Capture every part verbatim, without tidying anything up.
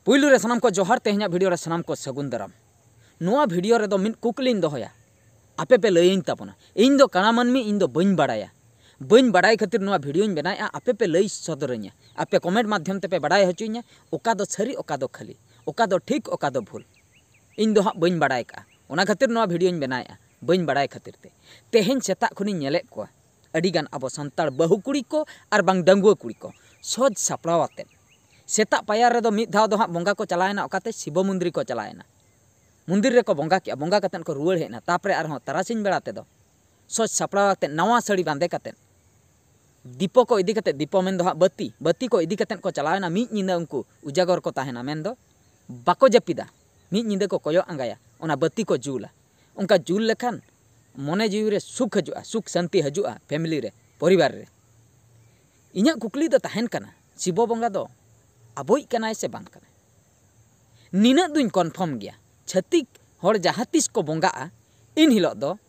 ᱯᱩᱭᱞᱩ ᱨᱮ ᱥᱟᱱᱟᱢ ᱠᱚ ᱡᱚᱦᱟᱨ, ᱛᱮᱦᱮᱧᱟᱜ ᱵᱷᱤᱰᱤᱭᱳ ᱨᱮ ᱥᱟᱱᱟᱢ ᱠᱚ ᱥᱟᱹᱜᱩᱱ ᱫᱟᱨᱟᱢ᱾ ᱱᱚᱣᱟ ᱵᱷᱤᱰᱤᱭᱳ ᱨᱮᱫᱚ ᱢᱤᱫ ᱠᱩᱠᱞᱤᱧ ᱫᱚᱦᱚᱭᱟ, ᱟᱯᱮ ᱯᱮ ᱞᱟᱹᱭᱟᱹᱧ ᱛᱟᱵᱚᱱᱟ᱾ ᱤᱧ ᱫᱚ ᱠᱟᱬᱟ ᱢᱟᱹᱱᱢᱤ, ᱤᱧ ᱫᱚ ᱵᱟᱹᱧ ᱵᱟᱲᱟᱭᱟ᱾ ᱵᱟᱹᱧ ᱵᱟᱲᱟᱭ ᱠᱷᱟᱹᱛᱤᱨ ᱱᱚᱣᱟ ᱵᱷᱤᱰᱤᱭᱳᱧ ᱵᱮᱱᱟᱣᱮᱫᱼᱟ, ᱟᱯᱮ ᱯᱮ ᱞᱟᱹᱭ ᱥᱚᱫᱚᱨᱟᱹᱧᱟ, ᱟᱯᱮ ᱠᱚᱢᱮᱱᱴ ᱢᱟᱫᱽᱫᱷᱚᱢ ᱛᱮᱯᱮ ᱵᱟᱲᱟᱭ ᱦᱚᱪᱚᱧᱟ, ᱚᱠᱟ ᱫᱚ ᱥᱟᱹᱨᱤ, ᱚᱠᱟ ᱫᱚ ᱠᱷᱟᱹᱞᱤ, ᱚᱠᱟ ᱫᱚ ᱴᱷᱤᱠ, ᱚᱠᱟ ᱫᱚ ᱵᱷᱩᱞ᱾ ᱤᱧ ᱫᱚ ᱦᱟᱸᱜ ᱵᱟᱹᱧ ᱵᱟᱲᱟᱭ ᱠᱟᱜᱼᱟ, ᱚᱱᱟ ᱠᱷᱟᱹᱛᱤᱨ ᱱᱚᱣᱟ ᱵᱷᱤᱰᱤᱭᱳᱧ ᱵᱮᱱᱟᱣᱮᱫᱼᱟ, ᱵᱟᱹᱧ ᱵᱟᱲᱟᱭ ᱠᱷᱟᱹᱛᱤᱨ ᱛᱮ᱾ ᱛᱮᱦᱮᱧ ᱥᱮᱛᱟᱜ ᱠᱷᱚᱱᱤᱧ ᱧᱮᱞᱮᱫ ᱠᱚᱣᱟ ᱟᱹᱰᱤᱜᱟᱱ ᱟᱵᱚ ᱥᱟᱱᱛᱟᱲ ᱵᱟᱹᱦᱩ ᱠᱩᱲᱤ ᱠᱚ ᱟᱨ ᱵᱟᱝ ᱰᱟᱺᱜᱩᱣᱟᱹ ᱠᱩᱲᱤ ᱠᱚ ᱥᱚᱡᱽ ᱥᱟᱯᱲᱟᱣ ᱟᱛᱮᱫ ᱥᱮᱛᱟᱜ ᱯᱟᱭᱟᱨ ᱨᱮᱫᱚ ᱢᱤᱫ ᱫᱷᱟᱣ ᱫᱚ ᱦᱟᱸᱜ ᱵᱚᱸᱜᱟ ᱠᱚ ᱪᱟᱞᱟᱣᱮᱱᱟ, ᱚᱠᱟᱛᱮ ᱥᱤᱵᱚ ᱢᱚᱱᱫᱤᱨ ᱠᱚ ᱪᱟᱞᱟᱣᱮᱱᱟ, ᱢᱚᱱᱫᱤᱨ ᱨᱮᱠᱚ ᱵᱚᱸᱜᱟ ᱠᱮᱜᱼᱟ, ᱵᱚᱸᱜᱟ ᱠᱟᱛᱮᱫ ᱠᱚ ᱨᱩᱣᱟᱹᱲ ᱦᱮᱡ ᱮᱱᱟ᱾ ᱛᱟᱨᱯᱚᱨᱮ ᱟᱨᱦᱚᱸ ᱛᱟᱨᱟᱥᱤᱧ ᱵᱮᱲᱟ ᱛᱮᱫᱚ ᱥᱚᱡᱽ ᱥᱟᱯᱲᱟᱣ ᱠᱟᱛᱮᱫ ᱱᱟᱣᱟ ᱥᱟᱹᱲᱤ ᱵᱟᱸᱫᱮ ᱠᱟᱛᱮᱫ ᱫᱤᱯᱚ ᱠᱚ ᱤᱫᱤ ᱠᱟᱛᱮᱫ, ᱫᱤᱯᱚ ᱢᱮᱱᱫᱚ ᱦᱟᱸᱜ ᱵᱟᱹᱛᱤ, ᱵᱟᱹᱛᱤ ᱠᱚ ᱤᱫᱤ ᱠᱟᱛᱮᱫ ᱠᱚ ᱪᱟᱞᱟᱣᱮᱱᱟ᱾ ᱢᱤᱫ ᱧᱤᱫᱟᱹ ᱩᱱᱠᱩ ᱩᱡᱟᱜᱚᱨ ᱠᱚ ᱛᱟᱦᱮᱱᱟ, ᱢᱮᱱᱫᱚ ᱵᱟᱠᱚ ᱡᱟᱹᱯᱤᱫᱟ, ᱢᱤᱫ ᱧᱤᱫᱟᱹ ᱠᱚ ᱠᱚᱭᱚᱜ ᱟᱸᱜᱟᱭᱟ, ᱚᱱᱟ ᱵᱟᱹᱛᱤ ᱠᱚ ᱡᱩᱞᱟ᱾ ᱚᱱᱠᱟ ᱡᱩᱞ ᱞᱮᱠᱷᱟᱱ ᱢᱚᱱᱮ ᱡᱤᱣᱤ ᱨᱮ ᱥᱩᱠ ᱦᱤᱡᱩᱜᱼᱟ, ᱥᱩᱠ ᱥᱟᱹᱱᱛᱤ ᱦᱤᱡᱩᱜᱼᱟ ᱯᱷᱮᱢᱤᱞᱤ ᱨᱮ, ᱯᱚᱨᱤᱵᱟᱨ ᱨᱮ᱾ ᱤᱧᱟᱹᱜ ᱠᱩᱠᱞᱤ ᱫᱚ ᱛᱟᱦᱮᱱ ᱠᱟᱱᱟ, ᱥᱤᱵᱚ ᱵᱚᱸᱜᱟ ᱫᱚ ᱟᱵᱚᱭᱤᱡ ᱠᱟᱱᱟᱭ ᱥᱮ ᱵᱟᱝ ᱠᱟᱱᱟᱭ? ᱱᱤᱱᱟᱹᱜ ᱫᱩᱧ ᱠᱚᱱᱯᱷᱟᱨᱢ ᱜᱮᱭᱟ, ᱪᱷᱟᱹᱛᱤᱠ ᱦᱚᱲ ᱡᱟᱦᱟᱸ ᱛᱤᱥ ᱠᱚ ᱵᱚᱸᱜᱟᱜᱼᱟ, ᱤᱱ ᱦᱤᱞᱳᱜ ᱫᱚ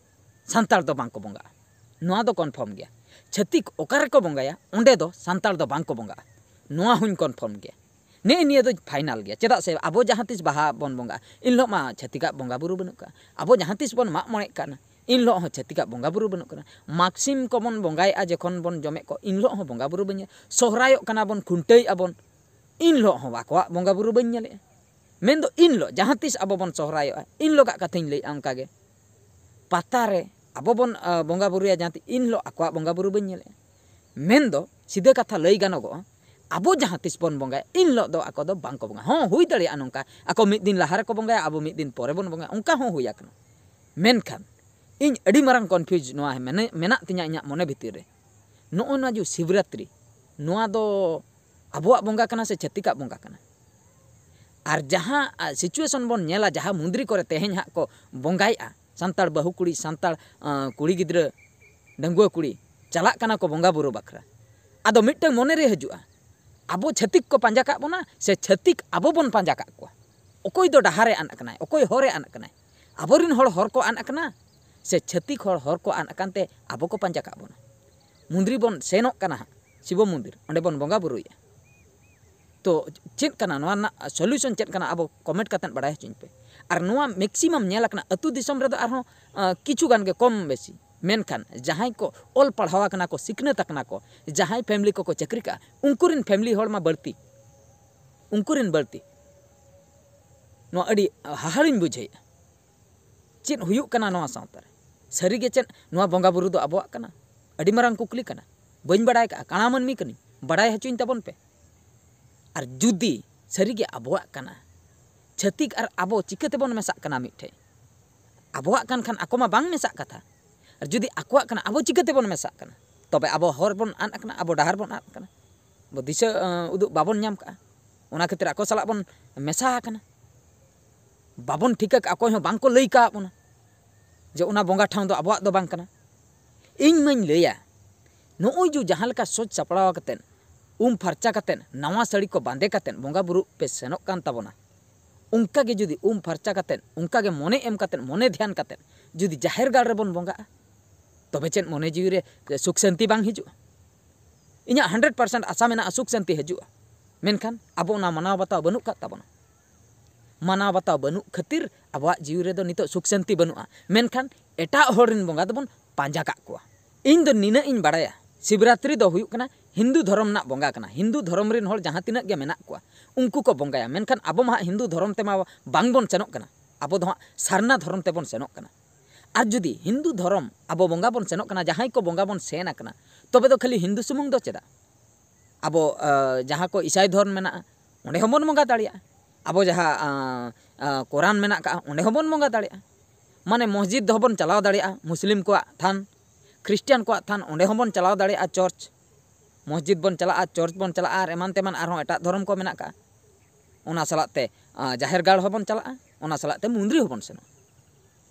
ᱥᱟᱱᱛᱟᱲ ᱫᱚ ᱵᱟᱝ ᱠᱚ ᱵᱚᱸᱜᱟᱜᱼᱟ᱾ ᱱᱚᱣᱟ ᱫᱚ ᱠᱚᱱᱯᱷᱟᱨᱢ ᱜᱮᱭᱟ᱾ ᱪᱷᱟᱹᱛᱤᱠ ᱚᱠᱟ ᱨᱮᱠᱚ ᱵᱚᱸᱜᱟᱭᱟ, ᱚᱸᱰᱮ ᱫᱚ ᱥᱟᱱᱛᱟᱲ ᱫᱚ ᱵᱟᱝ ᱠᱚ ᱵᱚᱸᱜᱟᱜᱼᱟ᱾ ᱱᱚᱣᱟ ᱦᱚᱸᱧ ᱠᱚᱱᱯᱷᱟᱨᱢ ᱜᱮᱭᱟ᱾ ᱱᱮᱜᱼᱮ ᱱᱤᱭᱟᱹ ᱫᱚ ᱯᱷᱟᱭᱱᱟᱞ ᱜᱮᱭᱟ᱾ ᱪᱮᱫᱟᱜ ᱥᱮ ᱟᱵᱚ ᱡᱟᱦᱟᱸ ᱛᱤᱥ ᱵᱟᱦᱟ ᱵᱚᱱ ᱵᱚᱸᱜᱟᱜᱼᱟ, ᱤᱱ ᱦᱤᱞᱳᱜ ᱢᱟ ᱪᱷᱟᱹᱛᱤᱠᱟᱜ ᱵᱚᱸᱜᱟ ᱵᱩᱨᱩ ᱵᱟᱹᱱᱩᱜ ᱠᱟᱜᱼᱟ᱾ ᱟᱵᱚ ᱡᱟᱦᱟᱸ ᱛᱤᱥ ᱵᱚᱱ ᱢᱟᱜ ᱢᱚᱬᱮᱜ ᱠᱟᱱᱟ, ᱤᱱ ᱦᱤᱞᱳᱜ ᱦᱚᱸ ᱪᱷᱟᱹᱛᱤᱠᱟᱜ ᱵᱚᱸᱜᱟ ᱵᱩᱨᱩ ᱵᱟᱹᱱᱩᱜ ᱠᱟᱱᱟ᱾ ᱢᱟᱜᱽ ᱥᱤᱢ ᱠᱚᱵᱚᱱ ᱵᱚᱸᱜᱟᱭᱮᱜᱼᱟ, ᱡᱚᱠᱷᱚᱱ ᱵᱚᱱ ᱡᱚᱢᱮᱫ ᱠᱚ, ᱤᱱ ᱦᱤᱞᱳᱜ ᱦᱚᱸ ᱵᱚᱸᱜᱟ ᱵᱩᱨᱩ ᱵᱟᱹᱱᱩᱜᱼᱟ᱾ ᱥᱚᱦᱨᱟᱭᱚᱜ ᱠᱟᱱᱟ ᱵᱚᱱ, ᱠᱷᱩᱱᱴᱟᱹᱣᱮᱜᱼᱟ ᱵᱚᱱ, ᱤᱱ ᱦᱤᱞᱳᱜ ᱦᱚᱸ ᱟᱠᱚᱣᱟᱜ ᱵᱚᱸᱜᱟ ᱵᱩᱨᱩ ᱵᱟᱹᱧ ᱧᱮᱞᱮᱜᱼᱟ᱾ ᱢᱮᱱᱫᱚ ᱤᱱ ᱦᱤᱞᱳᱜ ᱡᱟᱦᱟᱸ ᱛᱤᱥ ᱟᱵᱚ ᱵᱚᱱ ᱥᱚᱦᱨᱟᱭᱚᱜᱼᱟ, ᱤᱱ ᱦᱤᱞᱳᱜᱟᱜ ᱠᱟᱛᱷᱟᱧ ᱞᱟᱹᱭᱮᱜᱼᱟ᱾ ᱚᱱᱠᱟᱜᱮ ᱯᱟᱛᱟ ᱨᱮ ᱟᱵᱚ ᱵᱚᱱ, ᱟ, ᱵᱚᱸᱜᱟ ᱵᱩᱨᱩᱭᱟ, ᱡᱟᱦᱟᱸ ᱛᱤᱥ ᱤᱱ ᱦᱤᱞᱳᱜ ᱟᱠᱚᱣᱟᱜ ᱵᱚᱸᱜᱟ ᱵᱩᱨᱩ ᱵᱟᱹᱧ ᱧᱮᱞᱮᱜᱼᱟ᱾ ᱢᱮᱱᱫᱚ ᱥᱤᱫᱷᱟᱹ ᱠᱟᱛᱷᱟ ᱞᱟᱹᱭ ᱜᱟᱱᱚᱜᱚᱜᱼᱟ, ᱟᱵᱚ ᱡᱟᱦᱟᱸ ᱛᱤᱥ ᱵᱚᱱ ᱵᱚᱸᱜᱟᱭᱟ, ᱤᱱ ᱦᱤᱞᱳᱜ ᱫᱚ ᱟᱠᱚ ᱫᱚ ᱵᱟᱝ ᱠᱚ ᱵᱚᱸᱜᱟ᱾ ᱦᱚᱸ, ᱦᱩᱭ ᱫᱟᱲᱮᱭᱟᱜᱼᱟ ᱱᱚᱝᱠᱟ, ᱟᱠᱚ ᱢᱤᱫ ᱫᱤᱱ ᱞᱟᱦᱟ ᱨᱮᱠᱚ ᱵᱚᱸᱜᱟᱭᱟ, ᱟᱵᱚ ᱢᱤᱫ ᱫᱤᱱ ᱯᱚᱨᱮ ᱵᱚᱱ ᱵᱚᱸᱜᱟᱭᱟ, ᱚᱱᱠᱟ ᱦᱚᱸ ᱦᱩᱭ ᱟᱠᱟᱱᱟ᱾ ᱢᱮᱱᱠᱷᱟᱱ ᱤᱧ ᱟᱹᱰᱤ ᱢᱟᱨᱟᱝ ᱠᱚᱱᱯᱷᱤᱭᱩᱡᱽ ᱱᱚᱣᱟ ᱢᱮᱱᱮ-, ᱢᱮᱱᱟᱜ ᱛᱤᱧᱟᱹ ᱤᱧᱟᱹᱜ ᱢᱚᱱᱮ ᱵᱷᱤᱛᱤᱨ ᱨᱮ᱾ ᱱᱚᱜᱼᱚ ᱱᱚᱣᱟ ᱡᱮ ᱥᱤᱵᱨᱟᱛᱨᱤ, ᱱᱚᱣᱟ ᱫᱚ ᱟᱵᱚᱣᱟᱜ ᱵᱚᱸᱜᱟ ᱠᱟᱱᱟ ᱥᱮ ᱪᱷᱟᱹᱛᱤᱠᱟᱜ ᱵᱚᱸᱜᱟ ᱠᱟᱱᱟ? ᱟᱨ ᱡᱟᱦᱟᱸ, ᱟ, ᱥᱤᱪᱩᱭᱮᱥᱚᱱ ᱵᱚᱱ ᱧᱮᱞᱟ, ᱡᱟᱦᱟᱸ ᱢᱩᱸᱫᱽᱨᱤ ᱠᱚᱨᱮ ᱛᱮᱦᱮᱧ ᱦᱟᱸᱜ ᱠᱚ ᱵᱚᱸᱜᱟᱭᱮᱜᱼᱟ, ᱥᱟᱱᱛᱟᱲ ᱵᱟᱹᱦᱩ ᱠᱩᱲᱤ, ᱥᱟᱱᱛᱟᱲ, ᱟ, ᱠᱩᱲᱤ ᱜᱤᱫᱽᱨᱟᱹ, ᱰᱟᱺᱜᱩᱣᱟᱹ ᱠᱩᱲᱤ ᱪᱟᱞᱟᱜ ᱠᱟᱱᱟ ᱠᱚ ᱵᱚᱸᱜᱟ ᱵᱩᱨᱩ ᱵᱟᱠᱷᱨᱟ᱾ ᱟᱫᱚ ᱢᱤᱫᱴᱟᱝ ᱢᱚᱱᱮ ᱨᱮ ᱦᱤᱡᱩᱜᱼᱟ, ᱟᱵᱚ ᱪᱷᱟᱹᱛᱤᱠ ᱠᱚ ᱯᱟᱸᱡᱟ ᱠᱟᱜ ᱵᱚᱱᱟ ᱥᱮ ᱪᱷᱟᱹᱛᱤᱠ ᱟᱵᱚ ᱵᱚᱱ ᱯᱟᱸᱡᱟ ᱠᱟᱜ ᱠᱚᱣᱟ? ᱚᱠᱚᱭ ᱫᱚ ᱰᱟᱦᱟᱨᱮ ᱟᱫ ᱟᱠᱟᱱᱟᱭ, ᱚᱠᱚᱭ ᱦᱚᱨᱮ ᱟᱫ ᱟᱠᱟᱱᱟᱭ? ᱟᱵᱚᱨᱮᱱ ᱦᱚᱲ ᱦᱚᱨ ᱠᱚ ᱟᱫ ᱟᱠᱟᱱᱟ ᱥᱮ ᱪᱷᱟᱹᱛᱤᱠ ᱦᱚᱲ ᱦᱚᱨ ᱠᱚ ᱟᱫ ᱟᱠᱟᱱ ᱛᱮ ᱟᱵᱚ ᱠᱚ ᱯᱟᱸᱡᱟ ᱠᱟᱜ ᱵᱚᱱᱟ? ᱢᱩᱸᱫᱽᱨᱤ ᱵᱚᱱ ᱥᱮᱱᱚᱜ ᱠᱟᱱᱟ ᱦᱟᱸᱜ, ᱥᱤᱵᱚ ᱢᱚᱱᱫᱤᱨ, ᱚᱸᱰᱮ ᱵᱚᱱ ᱵᱚᱸᱜᱟ ᱵᱩᱨᱩᱭᱮᱜᱼᱟ᱾ ᱛᱚ ᱪᱮᱫ ᱠᱟᱱᱟ ᱱᱚᱣᱟ ᱨᱮᱱᱟᱜ ᱥᱚᱞᱤᱭᱩᱥᱚᱱ, ᱪᱮᱫ ᱠᱟᱱᱟ? ᱟᱵᱚ ᱠᱚᱢᱮᱱᱴ ᱠᱟᱛᱮᱫ ᱵᱟᱲᱟᱭ ᱦᱚᱪᱚᱧ ᱯᱮ᱾ ᱟᱨ ᱱᱚᱣᱟ ᱢᱮᱠᱥᱤᱢᱟᱢ ᱧᱮᱞ ᱟᱠᱟᱱᱟ, ᱟᱹᱛᱩ ᱫᱤᱥᱚᱢ ᱨᱮᱫᱚ ᱟᱨᱦᱚᱸ ᱟᱸ, ᱠᱤᱪᱷᱩ ᱜᱟᱱ ᱜᱮ ᱠᱚᱢ ᱵᱮᱥᱤ, ᱢᱮᱱᱠᱷᱟᱱ ᱡᱟᱦᱟᱸᱭ ᱠᱚ ᱚᱞ ᱯᱟᱲᱦᱟᱣ ᱟᱠᱟᱱᱟ ᱠᱚ, ᱥᱤᱠᱷᱱᱟᱹᱛ ᱟᱠᱟᱱᱟ ᱠᱚ, ᱡᱟᱦᱟᱸᱭ ᱯᱷᱮᱢᱤᱞᱤ ᱠᱚᱠᱚ ᱪᱟᱹᱠᱨᱤ ᱠᱟᱜᱼᱟ, ᱩᱱᱠᱩ ᱨᱮᱱ ᱯᱷᱮᱢᱤᱞᱤ ᱦᱚᱲ ᱢᱟ ᱵᱟᱹᱲᱛᱤ, ᱩᱱᱠᱩ ᱨᱮᱱ ᱵᱟᱹᱲᱛᱤ᱾ ᱱᱚᱣᱟ ᱟᱹᱰᱤ ᱦᱟᱦᱟᱲᱤᱧ ᱵᱩᱡᱷᱟᱹᱣᱮᱫᱼᱟ᱾ ᱪᱮᱫ ᱦᱩᱭᱩᱜ ᱠᱟᱱᱟ ᱱᱚᱣᱟ ᱥᱟᱶᱛᱟ ᱨᱮ? ᱥᱟᱹᱨᱤᱜᱮ ᱪᱮᱫ ᱱᱚᱣᱟ ᱵᱚᱸᱜᱟ ᱵᱩᱨᱩ ᱫᱚ ᱟᱵᱚᱣᱟᱜ ᱠᱟᱱᱟ? ᱟᱹᱰᱤ ᱢᱟᱨᱟᱝ ᱠᱩᱠᱞᱤ ᱠᱟᱱᱟ᱾ ᱵᱟᱹᱧ ᱵᱟᱲᱟᱭ ᱠᱟᱜᱼᱟ, ᱠᱟᱬᱟ ᱢᱟᱹᱱᱢᱤ ᱠᱟᱹᱱᱟᱹᱧ, ᱵᱟᱲᱟᱭ ᱦᱚᱪᱚᱧ ᱛᱟᱵᱚᱱ ᱯᱮ᱾ ᱟᱨ ᱡᱩᱫᱤ ᱥᱟᱹᱨᱤᱜᱮ ᱟᱵᱚᱣᱟᱜ ᱠᱟᱱᱟ, ᱪᱷᱟᱹᱛᱤᱠ ᱟᱨ ᱟᱵᱚ ᱪᱤᱠᱟᱹ ᱛᱮᱵᱚᱱ ᱢᱮᱥᱟᱜ ᱠᱟᱱᱟ ᱢᱤᱫ ᱴᱷᱮᱡ? ᱟᱵᱚᱣᱟᱜ ᱠᱟᱱ ᱠᱷᱟᱱ ᱟᱠᱚ ᱢᱟ ᱵᱟᱝ ᱢᱮᱥᱟᱜ ᱠᱟᱛᱷᱟ᱾ ᱟᱨ ᱡᱩᱫᱤ ᱟᱠᱚᱣᱟᱜ ᱠᱟᱱᱟ, ᱟᱵᱚ ᱪᱤᱠᱟᱹ ᱛᱮᱵᱚᱱ ᱢᱮᱥᱟᱜ ᱠᱟᱱᱟ? ᱛᱚᱵᱮ ᱟᱵᱚ ᱦᱚᱨ ᱵᱚᱱ ᱟᱫ ᱟᱠᱟᱱᱟ, ᱟᱵᱚ ᱰᱟᱦᱟᱨ ᱵᱚᱱ ᱟᱫ ᱟᱠᱟᱱᱟ, ᱟᱵᱚ ᱫᱤᱥᱟᱹ ᱟᱸ, ᱩᱫᱩᱜ ᱵᱟᱵᱚᱱ ᱧᱟᱢ ᱠᱟᱜᱼᱟ᱾ ᱚᱱᱟ ᱠᱷᱟᱹᱛᱤᱨ ᱟᱠᱚ ᱥᱟᱞᱟᱜ ᱵᱚᱱ ᱢᱮᱥᱟ ᱟᱠᱟᱱᱟ, ᱵᱟᱵᱚᱱ ᱴᱷᱤᱠᱟᱹ ᱠᱟᱜᱼᱟ, ᱚᱠᱚᱭ ᱦᱚᱸ ᱵᱟᱝ ᱠᱚ ᱞᱟᱹᱭ ᱠᱟᱜ ᱵᱚᱱᱟ ᱡᱮ ᱚᱱᱟ ᱵᱚᱸᱜᱟ ᱴᱷᱟᱶ ᱫᱚ ᱟᱵᱚᱣᱟᱜ ᱫᱚ ᱵᱟᱝ ᱠᱟᱱᱟ᱾ ᱤᱧ ᱢᱟᱧ ᱞᱟᱹᱭᱟ, ᱱᱚᱜᱼᱚᱭ ᱡᱮ ᱡᱟᱦᱟᱸ ᱞᱮᱠᱟ ᱥᱚᱡᱽ ᱥᱟᱯᱲᱟᱣ ᱠᱟᱛᱮᱫ, ᱩᱢ ᱯᱷᱟᱨᱪᱟ ᱠᱟᱛᱮᱫ, ᱱᱟᱣᱟ ᱥᱟᱹᱲᱤ ᱠᱚ ᱵᱟᱸᱫᱮ ᱠᱟᱛᱮᱫ ᱵᱚᱸᱜᱟ ᱵᱩᱨᱩ ᱯᱮ ᱥᱮᱱᱚᱜ ᱠᱟᱱ ᱛᱟᱵᱚᱱᱟ, ᱚᱱᱠᱟ ᱜᱮ ᱡᱩᱫᱤ ᱩᱢ ᱯᱷᱟᱨᱪᱟ ᱠᱟᱛᱮᱫ, ᱚᱱᱠᱟ ᱜᱮ ᱢᱚᱱᱮ ᱮᱢ ᱠᱟᱛᱮᱫ, ᱢᱚᱱᱮ ᱫᱷᱮᱭᱟᱱ ᱠᱟᱛᱮᱫ ᱡᱩᱫᱤ ᱡᱟᱦᱮᱨ ᱜᱟᱲ ᱨᱮᱵᱚᱱ ᱵᱚᱸᱜᱟᱜᱼᱟ, ᱛᱚᱵᱮ ᱪᱮᱫ ᱢᱚᱱᱮ ᱡᱤᱣᱤ ᱨᱮ ᱥᱩᱠ ᱥᱟᱹᱱᱛᱤ ᱵᱟᱝ ᱦᱤᱡᱩᱜᱼᱟ? ᱤᱧᱟᱹᱜ ᱦᱟᱱᱰᱨᱮᱰ ᱯᱟᱨᱥᱮᱱᱴ ᱟᱥᱟ ᱢᱮᱱᱟᱜᱼᱟ ᱥᱩᱠ ᱥᱟᱹᱱᱛᱤ ᱦᱤᱡᱩᱜᱼᱟ, ᱢᱮᱱᱠᱷᱟᱱ ᱟᱵᱚ ᱚᱱᱟ ᱢᱟᱱᱟᱣ ᱵᱟᱛᱟᱣ ᱵᱟᱹᱱᱩᱜ ᱠᱟᱫ ᱛᱟᱵᱚᱱᱟ᱾ ᱢᱟᱱᱟᱣ ᱵᱟᱛᱟᱣ ᱵᱟᱹᱱᱩᱜ ᱠᱷᱟᱹᱛᱤᱨ ᱟᱵᱚᱣᱟᱜ ᱡᱤᱣᱤ ᱨᱮᱫᱚ ᱱᱤᱛᱚᱜ ᱥᱩᱠ ᱥᱟᱹᱱᱛᱤ ᱵᱟᱹᱱᱩᱜᱼᱟ, ᱢᱮᱱᱠᱷᱟᱱ ᱮᱴᱟᱜ ᱦᱚᱲ ᱨᱮᱱ ᱵᱚᱸᱜᱟ ᱫᱚᱵᱚᱱ ᱯᱟᱸᱡᱟ ᱠᱟᱜ ᱠᱚᱣᱟ᱾ ᱤᱧ ᱫᱚ ᱱᱤᱱᱟᱹᱜ ᱤᱧ ᱵᱟᱲᱟᱭᱟ, ᱥᱤᱵᱨᱟᱛᱨᱤ ᱫᱚ ᱦᱩᱭᱩᱜ ᱠᱟᱱᱟ ᱦᱤᱱᱫᱩ ᱫᱷᱚᱨᱚᱢ ᱨᱮᱱᱟᱜ ᱵᱚᱸᱜᱟ ᱠᱟᱱᱟ᱾ ᱦᱤᱱᱫᱩ ᱫᱷᱚᱨᱚᱢ ᱨᱮᱱ ᱦᱚᱲ ᱡᱟᱦᱟᱸ ᱛᱤᱱᱟᱹᱜ ᱜᱮ ᱢᱮᱱᱟᱜ ᱠᱚᱣᱟ, ᱩᱱᱠᱩ ᱠᱚ ᱵᱚᱸᱜᱟᱭᱟ᱾ ᱢᱮᱱᱠᱷᱟᱱ ᱟᱵᱚ ᱢᱟ ᱦᱟᱸᱜ ᱦᱤᱱᱫᱩ ᱫᱷᱚᱨᱚᱢ ᱛᱮᱢᱟ ᱵᱟᱝ ᱵᱚᱱ ᱥᱮᱱᱚᱜ ᱠᱟᱱᱟ, ᱟᱵᱚ ᱫᱚ ᱦᱟᱸᱜ ᱥᱟᱨᱱᱟ ᱫᱷᱚᱨᱚᱢ ᱛᱮᱵᱚᱱ ᱥᱮᱱᱚᱜ ᱠᱟᱱᱟ᱾ ᱟᱨ ᱡᱩᱫᱤ ᱦᱤᱱᱫᱩ ᱫᱷᱚᱨᱚᱢ ᱟᱵᱚ ᱵᱚᱸᱜᱟ ᱵᱚᱱ ᱥᱮᱱᱚᱜ ᱠᱟᱱᱟ, ᱡᱟᱦᱟᱸᱭ ᱠᱚ ᱵᱚᱸᱜᱟ ᱵᱚᱱ ᱥᱮᱱ ᱟᱠᱟᱱᱟ, ᱛᱚᱵᱮ ᱫᱚ ᱠᱷᱟᱹᱞᱤ ᱦᱤᱱᱫᱩ ᱥᱩᱢᱩᱝ ᱫᱚ ᱪᱮᱫᱟᱜ? ᱟᱵᱚ ᱟᱸ, ᱡᱟᱦᱟᱸ ᱠᱚ ᱤᱥᱟᱭ ᱫᱷᱚᱨᱚᱢ ᱢᱮᱱᱟᱜᱼᱟ, ᱚᱸᱰᱮ ᱦᱚᱸᱵᱚᱱ ᱵᱚᱸᱜᱟ ᱫᱟᱲᱮᱭᱟᱜᱼᱟ᱾ ᱟᱵᱚ ᱡᱟᱦᱟᱸ ᱟᱸ, ᱟᱸ, ᱠᱳᱨᱟᱱ ᱢᱮᱱᱟᱜ ᱠᱟᱜᱼᱟ, ᱚᱸᱰᱮ ᱦᱚᱸᱵᱚᱱ ᱵᱚᱸᱜᱟ ᱫᱟᱲᱮᱭᱟᱜᱼᱟ᱾ ᱢᱟᱱᱮ ᱢᱚᱥᱡᱤᱫ ᱦᱚᱸᱵᱚᱱ ᱪᱟᱞᱟᱣ ᱫᱟᱲᱮᱭᱟᱜᱼᱟ, ᱢᱩᱥᱞᱤᱢ ᱠᱚᱣᱟᱜ ᱛᱷᱟᱱ, ᱠᱷᱨᱤᱥᱴᱤᱭᱟᱱ ᱠᱚᱣᱟᱜ ᱛᱷᱟᱱ, ᱚᱸᱰᱮ ᱦᱚᱸᱵᱚᱱ ᱪᱟᱞᱟᱣ ᱫᱟᱲᱮᱭᱟᱜᱼᱟ, ᱪᱚᱨᱪ, ᱢᱚᱥᱡᱤᱫ ᱵᱚᱱ ᱪᱟᱞᱟᱜᱼᱟ, ᱪᱚᱨᱪ ᱵᱚᱱ ᱪᱟᱞᱟᱜᱼᱟ, ᱟᱨ ᱮᱢᱟᱱ ᱛᱮᱢᱟᱱ ᱟᱨᱦᱚᱸ ᱮᱴᱟᱜ ᱫᱷᱚᱨᱚᱢ ᱠᱚ ᱢᱮᱱᱟᱜ ᱠᱟᱜᱼᱟ᱾ ᱚᱱᱟ ᱥᱟᱞᱟᱜ ᱛᱮ ᱟᱸ, ᱡᱟᱦᱮᱨ ᱜᱟᱲ ᱦᱚᱸᱵᱚᱱ ᱪᱟᱞᱟᱜᱼᱟ, ᱚᱱᱟ ᱥᱟᱞᱟᱜ ᱛᱮ ᱢᱚᱱᱫᱤᱨ ᱦᱚᱸᱵᱚᱱ ᱥᱮᱱᱚᱜᱼᱟ᱾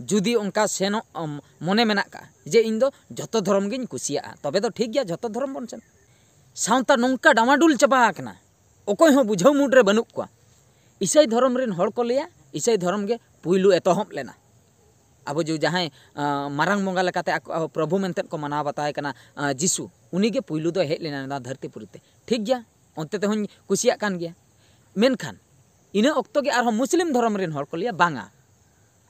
ᱡᱩᱫᱤ ᱚᱱᱠᱟ ᱥᱮᱱᱚᱜ ᱟᱢ, ᱢᱚᱱᱮ ᱢᱮᱱᱟᱜ ᱠᱟᱜᱼᱟ ᱡᱮ ᱤᱧ ᱫᱚ ᱡᱷᱚᱛᱚ ᱫᱷᱚᱨᱚᱢ ᱜᱤᱧ ᱠᱩᱥᱤᱭᱟᱜᱼᱟ, ᱛᱚᱵᱮ ᱫᱚ ᱴᱷᱤᱠ ᱜᱮᱭᱟ, ᱡᱷᱚᱛᱚ ᱫᱷᱚᱨᱚᱢ ᱵᱚᱱ ᱥᱮᱱᱚᱜᱼᱟ᱾ ᱥᱟᱶᱛᱟ ᱱᱚᱝᱠᱟ ᱰᱟᱢᱟᱰᱩᱞ ᱪᱟᱵᱟ ᱟᱠᱟᱱᱟ, ᱚᱠᱚᱭ ᱦᱚᱸ ᱵᱩᱡᱷᱟᱹᱣ ᱢᱩᱰ ᱨᱮ ᱵᱟᱹᱱᱩᱜ ᱠᱚᱣᱟ᱾ ᱤᱥᱟᱹᱭ ᱫᱷᱚᱨᱚᱢ ᱨᱮᱱ ᱦᱚᱲ ᱠᱚ ᱞᱟᱹᱭᱟ ᱤᱥᱟᱹᱭ ᱫᱷᱚᱨᱚᱢ ᱜᱮ ᱯᱩᱭᱞᱩ ᱮᱛᱚᱦᱚᱵ ᱞᱮᱱᱟ᱾ ᱟᱵᱚ ᱡᱩ-, ᱡᱟᱦᱟᱸᱭ, ᱟᱸ, ᱢᱟᱨᱟᱝ ᱵᱚᱸᱜᱟ ᱞᱮᱠᱟᱛᱮ ᱟᱠᱚ, ᱟᱠᱚ ᱯᱨᱚᱵᱷᱩ ᱢᱮᱱᱛᱮ ᱠᱚ ᱢᱟᱱᱟᱣ ᱵᱟᱛᱟᱣ ᱮ ᱠᱟᱱᱟ, ᱟᱸ, ᱡᱤᱥᱩ, ᱩᱱᱤ ᱜᱮ ᱯᱩᱭᱞᱩ ᱫᱚ ᱦᱮᱡ ᱞᱮᱱᱟ ᱱᱚᱣᱟ ᱫᱷᱟᱹᱨᱛᱤ ᱯᱩᱨᱤ ᱛᱮ᱾ ᱴᱷᱤᱠ ᱜᱮᱭᱟ, ᱚᱱᱛᱮ ᱛᱮᱦᱚᱧ ᱠᱩᱥᱤᱭᱟᱜ ᱠᱟᱱ ᱜᱮᱭᱟ᱾ ᱢᱮᱱᱠᱷᱟᱱ ᱤᱱᱟᱹ ᱚᱠᱛᱚ ᱜᱮ ᱟᱨᱦᱚᱸ ᱢᱩᱥᱞᱤᱢ ᱫᱷᱚᱨᱚᱢ ᱨᱮᱱ ᱦᱚᱲ ᱠᱚ ᱞᱟᱹᱭᱟ, ᱵᱟᱝᱟ,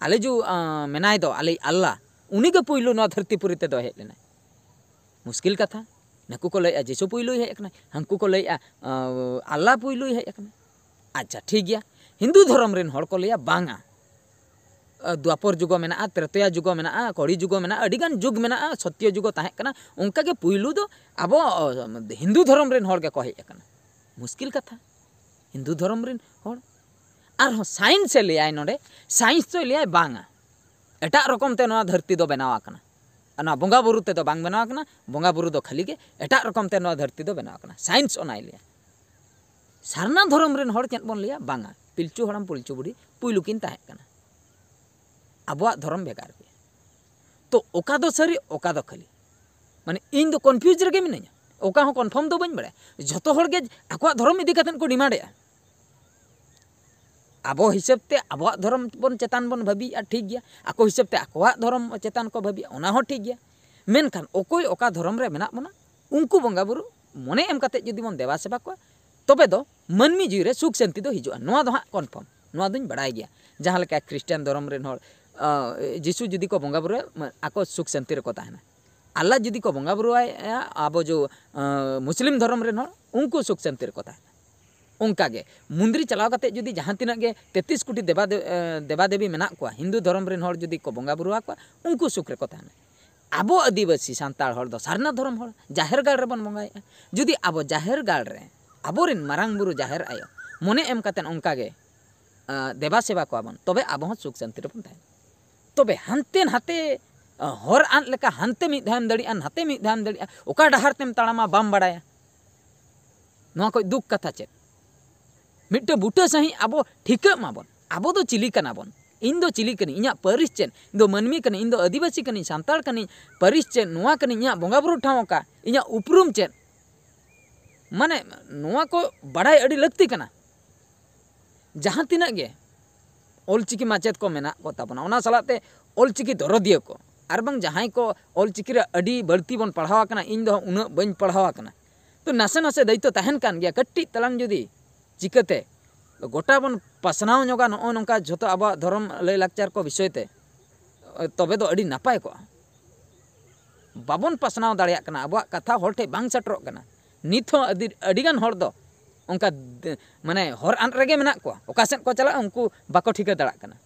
ᱟᱞᱮ ᱡᱩ ᱟᱸ, ᱢᱮᱱᱟᱭ ᱫᱚ ᱟᱞᱮᱭᱤᱡ ᱟᱞᱞᱟ, ᱩᱱᱤ ᱜᱮ ᱯᱩᱭᱞᱩ ᱱᱚᱣᱟ ᱫᱷᱟᱹᱨᱛᱤ ᱯᱩᱨᱤ ᱛᱮᱫᱚ ᱦᱮᱡ ᱞᱮᱱᱟᱭ᱾ ᱢᱩᱥᱠᱤᱞ ᱠᱟᱛᱷᱟ᱾ ᱱᱩᱠᱩ ᱠᱚ ᱞᱟᱹᱭᱮᱜᱼᱟ ᱡᱤᱥᱩ ᱯᱩᱭᱞᱩᱭ ᱦᱮᱡ ᱟᱠᱟᱱᱟ, ᱦᱟᱹᱱᱠᱩ ᱠᱚ ᱞᱟᱹᱭᱮᱜᱼᱟ ᱟᱸ, ᱟᱞᱞᱟ ᱯᱩᱭᱞᱩᱭ ᱦᱮᱡ ᱟᱠᱟᱱᱟ᱾ ᱟᱪᱪᱷᱟ, ᱴᱷᱤᱠ ᱜᱮᱭᱟ᱾ ᱦᱤᱱᱫᱩ ᱫᱷᱚᱨᱚᱢ ᱨᱮᱱ ᱦᱚᱲ ᱠᱚ ᱞᱟᱹᱭᱟ, ᱵᱟᱝᱟ, ᱟᱸ, ᱫᱣᱟᱯᱚᱨ ᱡᱩᱜᱚ ᱢᱮᱱᱟᱜᱼᱟ, ᱛᱨᱮᱛᱚᱭᱟ ᱡᱩᱜᱚ ᱢᱮᱱᱟᱜᱼᱟ, ᱠᱚᱲᱤ ᱡᱩᱜᱚ ᱢᱮᱱᱟᱜᱼᱟ, ᱟᱹᱰᱤᱜᱟᱱ ᱡᱩᱜᱽ ᱢᱮᱱᱟᱜᱼᱟ, ᱥᱚᱛᱭᱚ ᱡᱩᱜᱚ ᱛᱟᱦᱮᱸ ᱠᱟᱱᱟ᱾ ᱚᱱᱠᱟᱜᱮ ᱯᱩᱭᱞᱩ ᱫᱚ ᱟᱵᱚ ᱟᱸ, ᱦᱤᱱᱫᱩ ᱫᱷᱚᱨᱚᱢ ᱨᱮᱱ ᱦᱚᱲ ᱜᱮᱠᱚ ᱦᱮᱡ ᱟᱠᱟᱱᱟ᱾ ᱢᱩᱥᱠᱤᱞ ᱠᱟᱛᱷᱟ᱾ ᱦᱤᱱᱫᱩ ᱫᱷᱚᱨᱚᱢ ᱨᱮᱱ ᱦᱚᱲ᱾ ᱟᱨᱦᱚᱸ ᱥᱟᱭᱮᱱᱥ ᱮ ᱞᱟᱹᱭᱟᱭ ᱱᱚᱰᱮ, ᱥᱟᱭᱮᱱᱥ ᱫᱚᱭ ᱞᱟᱹᱭᱟᱭ, ᱵᱟᱝᱟ, ᱮᱴᱟᱜ ᱨᱚᱠᱚᱢ ᱛᱮ ᱱᱚᱣᱟ ᱫᱷᱟᱹᱨᱛᱤ ᱫᱚ ᱵᱮᱱᱟᱣ ᱟᱠᱟᱱᱟ, ᱱᱚᱣᱟ ᱵᱚᱸᱜᱟ ᱵᱩᱨᱩ ᱛᱮᱫᱚ ᱵᱟᱝ ᱵᱮᱱᱟᱣ ᱟᱠᱟᱱᱟ, ᱵᱚᱸᱜᱟ ᱵᱩᱨᱩ ᱫᱚ ᱠᱷᱟᱹᱞᱤ ᱜᱮ ᱮᱴᱟᱜ ᱨᱚᱠᱚᱢ ᱛᱮ ᱱᱚᱣᱟ ᱫᱷᱟᱹᱨᱛᱤ ᱫᱚ ᱵᱮᱱᱟᱣ ᱟᱠᱟᱱᱟ, ᱥᱟᱭᱮᱱᱥ ᱚᱱᱟᱭ ᱞᱟᱹᱭᱟ᱾ ᱥᱟᱨᱱᱟ ᱫᱷᱚᱨᱚᱢ ᱨᱮᱱ ᱦᱚᱲ ᱪᱮᱫ ᱵᱚᱱ ᱞᱟᱹᱭᱟ? ᱵᱟᱝᱟ, ᱯᱤᱞᱪᱩ ᱦᱟᱲᱟᱢ ᱯᱤᱞᱪᱩ ᱵᱩᱲᱦᱤ ᱯᱩᱭᱞᱩ ᱠᱤᱱ ᱛᱟᱦᱮᱸ ᱠᱟᱱᱟ᱾ ᱟᱵᱚᱣᱟᱜ ᱫᱷᱚᱨᱚᱢ ᱵᱷᱮᱜᱟᱨ ᱜᱮᱭᱟ᱾ ᱛᱚ ᱚᱠᱟ ᱫᱚ ᱥᱟᱹᱨᱤ, ᱚᱠᱟ ᱫᱚ ᱠᱷᱟᱹᱞᱤ? ᱢᱟᱱᱮ ᱤᱧ ᱫᱚ ᱠᱚᱱᱯᱷᱤᱭᱩᱡᱽ ᱨᱮᱜᱮ ᱢᱤᱱᱟᱹᱧᱟ, ᱚᱠᱟ ᱦᱚᱸ ᱠᱚᱱᱯᱷᱟᱨᱢ ᱫᱚ ᱵᱟᱹᱧ ᱵᱟᱲᱟᱭᱟ᱾ ᱡᱷᱚᱛᱚ ᱦᱚᱲ ᱜᱮ ᱟᱠᱚᱣᱟᱜ ᱫᱷᱚᱨᱚᱢ ᱤᱫᱤ ᱠᱟᱛᱮᱫ ᱠᱚ ᱰᱤᱢᱟᱱᱰᱮᱜᱼᱟ᱾ ᱟᱵᱚ ᱦᱤᱥᱟᱹᱵ ᱛᱮ ᱟᱵᱚᱣᱟᱜ ᱫᱷᱚᱨᱚᱢ ᱵᱚᱱ ᱪᱮᱛᱟᱱ ᱵᱚᱱ ᱵᱷᱟᱹᱵᱤᱭᱮᱜᱼᱟ, ᱴᱷᱤᱠ ᱜᱮᱭᱟ᱾ ᱟᱠᱚ ᱦᱤᱥᱟᱹᱵ ᱛᱮ ᱟᱠᱚᱣᱟᱜ ᱫᱷᱚᱨᱚᱢ ᱪᱮᱛᱟᱱ ᱠᱚ ᱵᱷᱟᱹᱵᱤᱭᱟ, ᱚᱱᱟ ᱦᱚᱸ ᱴᱷᱤᱠ ᱜᱮᱭᱟ᱾ ᱢᱮᱱᱠᱷᱟᱱ ᱚᱠᱚᱭ ᱚᱠᱟ ᱫᱷᱚᱨᱚᱢ ᱨᱮ ᱢᱮᱱᱟᱜ ᱵᱚᱱᱟ, ᱩᱱᱠᱩ ᱵᱚᱸᱜᱟ ᱵᱩᱨᱩ ᱢᱚᱱᱮ ᱮᱢ ᱠᱟᱛᱮᱫ ᱡᱩᱫᱤ ᱵᱚᱱ ᱫᱮᱵᱟ ᱥᱮᱵᱟ ᱠᱚᱣᱟ, ᱛᱚᱵᱮ ᱫᱚ ᱢᱟᱹᱱᱢᱤ ᱡᱤᱣᱤ ᱨᱮ ᱥᱩᱠ ᱥᱟᱱᱛᱤ ᱫᱚ ᱦᱤᱡᱩᱜᱼᱟ᱾ ᱱᱚᱣᱟ ᱫᱚ ᱦᱟᱸᱜ ᱠᱚᱱᱯᱷᱟᱨᱢ, ᱱᱚᱣᱟ ᱫᱚᱧ ᱵᱟᱲᱟᱭ ᱜᱮᱭᱟ᱾ ᱡᱟᱦᱟᱸ ᱞᱮᱠᱟ ᱠᱷᱨᱤᱥᱴᱟᱱ ᱫᱷᱚᱨᱚᱢ ᱨᱮᱱ ᱦᱚᱲ, ᱟᱸ, ᱡᱤᱥᱩ ᱡᱩᱫᱤ ᱠᱚ ᱵᱚᱸᱜᱟ ᱵᱩᱨᱩᱭᱟ, ᱢᱟ-, ᱟᱠᱚ ᱥᱩᱠ ᱥᱟᱱᱛᱤ ᱨᱮᱠᱚ ᱛᱟᱦᱮᱱᱟ᱾ ᱟᱞᱞᱟ ᱡᱩᱫᱤ ᱠᱚ ᱵᱚᱸᱜᱟ ᱵᱩᱨᱩᱣᱟᱭᱟ, ᱟᱵᱚ ᱡᱚ, ᱟᱸ, ᱢᱩᱥᱞᱤᱢ ᱫᱷᱚᱨᱚᱢ ᱨᱮᱱ ᱦᱚᱲ, ᱩᱱᱠᱩ ᱥᱩᱠ ᱥᱟᱱᱛᱤ ᱨᱮᱠᱚ ᱛᱟᱦᱮᱱᱟ᱾ ᱚᱱᱠᱟ ᱜᱮ ᱢᱚᱱᱫᱤᱨ ᱪᱟᱞᱟᱣ ᱠᱟᱛᱮ ᱡᱩᱫᱤ ᱡᱟᱦᱟᱸ ᱛᱤᱱᱟᱹᱜ ᱜᱮ ᱛᱮᱛᱨᱤᱥ ᱠᱳᱴᱤ ᱫᱮᱵᱟ ᱫᱮ-, ᱮ, ᱫᱮᱵᱟ ᱫᱮᱵᱤ ᱢᱮᱱᱟᱜ ᱠᱚᱣᱟ, ᱦᱤᱱᱫᱩ ᱫᱷᱚᱨᱚᱢ ᱨᱮᱱ ᱦᱚᱲ ᱡᱩᱫᱤ ᱠᱚ ᱵᱚᱸᱜᱟ ᱵᱩᱨᱩ ᱟᱠᱚᱣᱟ, ᱩᱱᱠᱩ ᱥᱩᱠ ᱨᱮᱠᱚ ᱛᱟᱦᱮᱱᱟ᱾ ᱟᱵᱚ ᱟᱹᱫᱤᱵᱟᱹᱥᱤ ᱥᱟᱱᱛᱟᱲ ᱦᱚᱲ ᱫᱚ ᱥᱟᱨᱱᱟ ᱫᱷᱚᱨᱚᱢ ᱦᱚᱲ, ᱡᱟᱦᱮᱨ ᱜᱟᱲ ᱨᱮᱵᱚᱱ ᱵᱚᱸᱜᱟᱭᱮᱫᱼᱟ᱾ ᱡᱩᱫᱤ ᱟᱵᱚ ᱡᱟᱦᱮᱨ ᱜᱟᱲ ᱨᱮ ᱟᱵᱚᱨᱮᱱ ᱢᱟᱨᱟᱝ ᱵᱩᱨᱩ ᱡᱟᱦᱮᱨ ᱟᱭᱳ ᱢᱚᱱᱮ ᱮᱢ ᱠᱟᱛᱮ ᱚᱱᱠᱟ ᱜᱮ, ᱟ, ᱫᱮᱵᱟ ᱥᱮᱵᱟ ᱠᱚᱣᱟ ᱵᱚᱱ, ᱛᱚᱵᱮ ᱟᱵᱚ ᱦᱚᱸ ᱥᱩᱠ ᱥᱟᱱᱛᱤ ᱨᱮᱵᱚᱱ ᱛᱟᱦᱮᱱᱟ᱾ ᱛᱚᱵᱮ ᱦᱟᱱᱛᱮ ᱱᱟᱛᱮ, ᱟ, ᱦᱚᱨ ᱟᱫ ᱞᱮᱠᱟ ᱦᱟᱱᱛᱮ ᱢᱤᱫ ᱫᱷᱟᱣᱮᱢ ᱫᱟᱹᱲᱤᱜᱼᱟ, ᱱᱟᱛᱮ ᱢᱤᱫ ᱫᱷᱟᱣᱮᱢ ᱫᱟᱹᱲᱤᱜᱼᱟ, ᱚᱠᱟ ᱰᱟᱦᱟᱨ ᱛᱮᱢ ᱛᱟᱲᱟᱢᱟ ᱵᱟᱢ ᱵᱟᱲᱟᱭᱟ᱾ ᱱᱚᱣᱟ ᱠᱷᱚᱡ ᱫᱩᱠ ᱠᱟᱛᱷᱟ ᱪᱮᱫ? ᱢᱤᱫᱴᱟᱝ ᱵᱩᱴᱟᱹ ᱥᱟᱺᱦᱤᱡ ᱟᱵᱚ ᱴᱷᱤᱠᱟᱹᱜ ᱢᱟᱵᱚᱱ, ᱟᱵᱚ ᱫᱚ ᱪᱤᱞᱤ ᱠᱟᱱᱟ ᱵᱚᱱ? ᱤᱧ ᱫᱚ ᱪᱤᱞᱤ ᱠᱟᱹᱱᱟᱹᱧ? ᱤᱧᱟᱹᱜ ᱯᱟᱹᱨᱤᱥ ᱪᱮᱫ? ᱤᱧ ᱫᱚ ᱢᱟᱹᱱᱢᱤ ᱠᱟᱹᱱᱟᱹᱧ, ᱤᱧ ᱫᱚ ᱟᱹᱫᱤᱵᱟᱹᱥᱤ ᱠᱟᱹᱱᱟᱹᱧ, ᱥᱟᱱᱛᱟᱲ ᱠᱟᱹᱱᱟᱹᱧ, ᱯᱟᱹᱨᱤᱥ ᱪᱮᱫ? ᱱᱚᱣᱟ ᱠᱟᱹᱱᱟᱹᱧ, ᱤᱧᱟᱹᱜ ᱵᱚᱸᱜᱟ ᱵᱩᱨᱩ ᱴᱷᱟᱶ ᱚᱠᱟ? ᱤᱧᱟᱹᱜ ᱩᱯᱨᱩᱢ ᱪᱮᱫ? ᱢᱟᱱᱮ ᱱᱚᱣᱟ ᱠᱚ ᱵᱟᱲᱟᱭ ᱟᱹᱰᱤ ᱞᱟᱹᱠᱛᱤ ᱠᱟᱱᱟ᱾ ᱡᱟᱦᱟᱸ ᱛᱤᱱᱟᱹᱜ ᱜᱮ ᱚᱞᱪᱤᱠᱤ ᱢᱟᱪᱮᱫ ᱠᱚ ᱢᱮᱱᱟᱜ ᱠᱚ ᱛᱟᱵᱚᱱᱟ, ᱚᱱᱟ ᱥᱟᱞᱟᱜ ᱛᱮ ᱚᱞᱪᱤᱠᱤ ᱫᱚᱨᱚᱫᱤᱭᱟᱹ ᱠᱚ, ᱟᱨ ᱵᱟᱝ ᱡᱟᱦᱟᱸᱭ ᱠᱚ ᱚᱞᱪᱤᱠᱤ ᱨᱮ ᱟᱹᱰᱤ ᱵᱟᱹᱲᱛᱤ ᱵᱚᱱ ᱯᱟᱲᱦᱟᱣ ᱟᱠᱟᱱᱟ, ᱤᱧ ᱫᱚ ᱩᱱᱟᱹᱜ ᱵᱟᱹᱧ ᱯᱟᱲᱦᱟᱣ ᱟᱠᱟᱱᱟ, ᱛᱚ ᱱᱟᱥᱮ ᱱᱟᱥᱮ ᱫᱟᱭᱤᱛᱛᱚ ᱛᱟᱦᱮᱱ ᱠᱟᱱ ᱜᱮᱭᱟ, ᱠᱟᱹᱴᱤᱡ ᱛᱟᱞᱟᱝ ᱡᱩᱫᱤ ᱪᱤᱠᱟᱹᱛᱮ ᱜᱚᱴᱟ ᱵᱚᱱ ᱯᱟᱥᱱᱟᱣ ᱧᱚᱜᱟ ᱱᱚᱜᱼᱚ ᱱᱚᱝᱠᱟ ᱡᱷᱚᱛᱚ ᱟᱵᱚᱣᱟᱜ ᱫᱷᱚᱨᱚᱢ ᱞᱟᱹᱭ ᱞᱟᱠᱪᱟᱨ ᱠᱚ ᱵᱤᱥᱚᱭ ᱛᱮ, ᱛᱚᱵᱮ ᱫᱚ ᱟᱹᱰᱤ ᱱᱟᱯᱟᱭ ᱠᱚᱜᱼᱟ᱾ ᱵᱟᱵᱚᱱ ᱯᱟᱥᱱᱟᱣ ᱫᱟᱲᱮᱭᱟᱜ ᱠᱟᱱᱟ, ᱟᱵᱚᱣᱟᱜ ᱠᱟᱛᱷᱟ ᱦᱚᱲ ᱴᱷᱮᱱ ᱵᱟᱝ ᱥᱮᱴᱮᱨᱚᱜ ᱠᱟᱱᱟ᱾ ᱱᱤᱛ ᱦᱚᱸ ᱟᱹᱰᱤ, ᱟᱹᱰᱤᱜᱟᱱ ᱦᱚᱲ ᱫᱚ ᱚᱱᱠᱟ ᱫ-, ᱢᱟᱱᱮ ᱦᱚᱨ ᱟᱫ ᱨᱮᱜᱮ ᱢᱮᱱᱟᱜ ᱠᱚᱣᱟ, ᱚᱠᱟ ᱥᱮᱫ ᱠᱚ ᱪᱟᱞᱟᱜᱼᱟ ᱩᱱᱠᱩ ᱵᱟᱠᱚ ᱴᱷᱤᱠᱟᱹ ᱫᱟᱲᱮᱭᱟᱜ ᱠᱟᱱᱟ᱾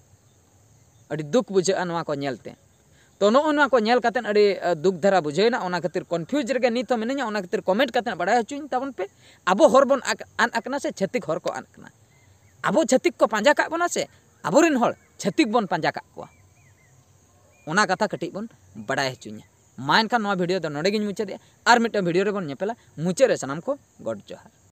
ᱟᱹᱰᱤ ᱫᱩᱠ ᱵᱩᱡᱷᱟᱹᱜᱼᱟ ᱱᱚᱣᱟ ᱠᱚ ᱧᱮᱞᱛᱮ᱾ ᱛᱚ ᱱᱚᱜᱼᱚ ᱱᱚᱣᱟ ᱠᱚ ᱧᱮᱞ ᱠᱟᱛᱮᱫ ᱟᱹᱰᱤ ᱫᱩᱠ ᱫᱷᱟᱨᱟ ᱵᱩᱡᱷᱟᱹᱣ ᱮᱱᱟ, ᱚᱱᱟ ᱠᱷᱟᱹᱛᱤᱨ ᱠᱚᱱᱯᱷᱤᱭᱩᱡᱽ ᱨᱮᱜᱮ ᱱᱤᱛ ᱦᱚᱸ ᱢᱤᱱᱟᱹᱧᱟ᱾ ᱚᱱᱟ ᱠᱷᱟᱹᱛᱤᱨ ᱠᱚᱢᱮᱱᱴ ᱠᱟᱛᱮᱫ ᱵᱟᱲᱟᱭ ᱦᱚᱪᱚᱧ ᱛᱟᱵᱚᱱ ᱯᱮ, ᱟᱵᱚ ᱦᱚᱨ ᱵᱚᱱ ᱟᱫ ᱟᱠᱟᱱᱟ ᱥᱮ ᱪᱷᱟᱹᱛᱤᱠ ᱦᱚᱨ ᱠᱚ ᱟᱫ ᱟᱠᱟᱱᱟ? ᱟᱵᱚ ᱪᱷᱟᱹᱛᱤᱠ ᱠᱚ ᱯᱟᱸᱡᱟ ᱠᱟᱜ ᱵᱚᱱᱟ ᱥᱮ ᱟᱵᱚᱨᱮᱱ ᱦᱚᱲ ᱪᱷᱟᱹᱛᱤᱠ ᱵᱚᱱ ᱯᱟᱸᱡᱟ ᱠᱟᱜ ᱠᱚᱣᱟ? ᱚᱱᱟ ᱠᱟᱛᱷᱟ ᱠᱟᱹᱴᱤᱡ ᱵᱚᱱ ᱵᱟᱲᱟᱭ ᱦᱚᱪᱚᱧᱟ᱾ ᱢᱟ ᱮᱱᱠᱷᱟᱱ ᱱᱚᱣᱟ ᱵᱷᱤᱰᱤᱭᱳ ᱫᱚ ᱱᱚᱰᱮ ᱜᱤᱧ ᱢᱩᱪᱟᱹᱫᱮᱜᱼᱟ᱾ ᱟᱨ ᱢᱤᱫᱴᱟᱝ ᱵᱷᱤᱰᱤᱭᱳ ᱨᱮᱵᱚᱱ ᱧᱮᱯᱮᱞᱟ᱾ ᱢᱩᱪᱟᱹᱫ ᱨᱮ ᱥᱟᱱᱟᱢ ᱠᱚ ᱜᱚᱰ ᱡᱚᱦᱟᱨ᱾